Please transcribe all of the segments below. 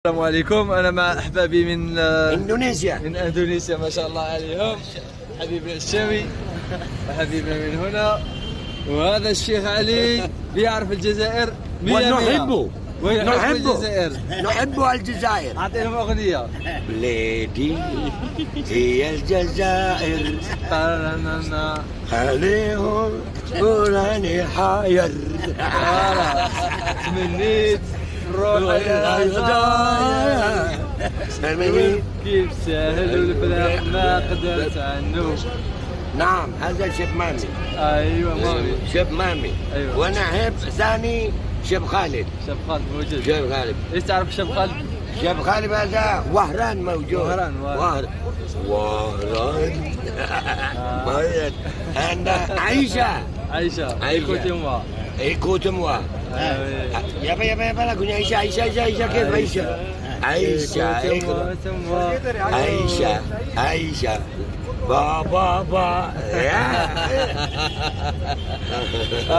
السلام عليكم، انا مع احبابي من اندونيسيا. من اندونيسيا، ما شاء الله عليهم، حبيبنا الشامي وحبيبنا من هنا، وهذا الشيخ علي بيعرف الجزائر مية مية. ونحبه. ويحب نحبه. الجزائر. نحب الجزائر. اعطيهم اغنيه. بلادي هي الجزائر. تارانا. عليهم وراني حاير. voilà. تمنيت نروح الجزائر، كيف سهل والفراق ما قدرت عنه. نعم، هذا شيف مامي. ايوه مامي. شيف مامي. وانا احب ثاني شيف خالد. شيف خالد موجود. شيف خالد. ايش تعرف شيف خالد؟ شيف خالد هذا وهران موجود. وهران، وهران. وهران وهران عند عايشة. عايشة. عايشة. écoutez-moi. écoute-moi. يابا يابا يابا lagunya عايشة عايشة عايشة عايشة، كيف عايشة عايشة؟ عايشة عايشة با با با.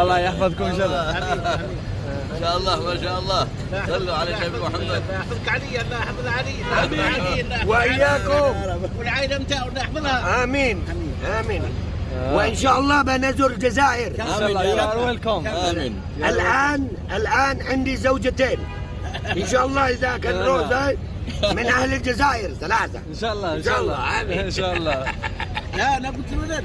الله يحفظكم ان شاء الله. ما شاء الله، ما شاء الله، صلوا على النبي محمد. الله يحفظك علي، الله يحفظ علي، الله يحفظ علي، الله يحفظ وإياكم. والعائله نتاعو الله يحفظها. آمين آمين، وإن شاء الله بنزور الجزائر. ان شاء الله، you are welcome. امين. الآن الآن عندي زوجتين، إن شاء الله إذا كان روزة من أهل الجزائر ثلاثة. ان شاء الله، ان شاء الله. آمين. ان شاء الله. لا، انا قلت له لا.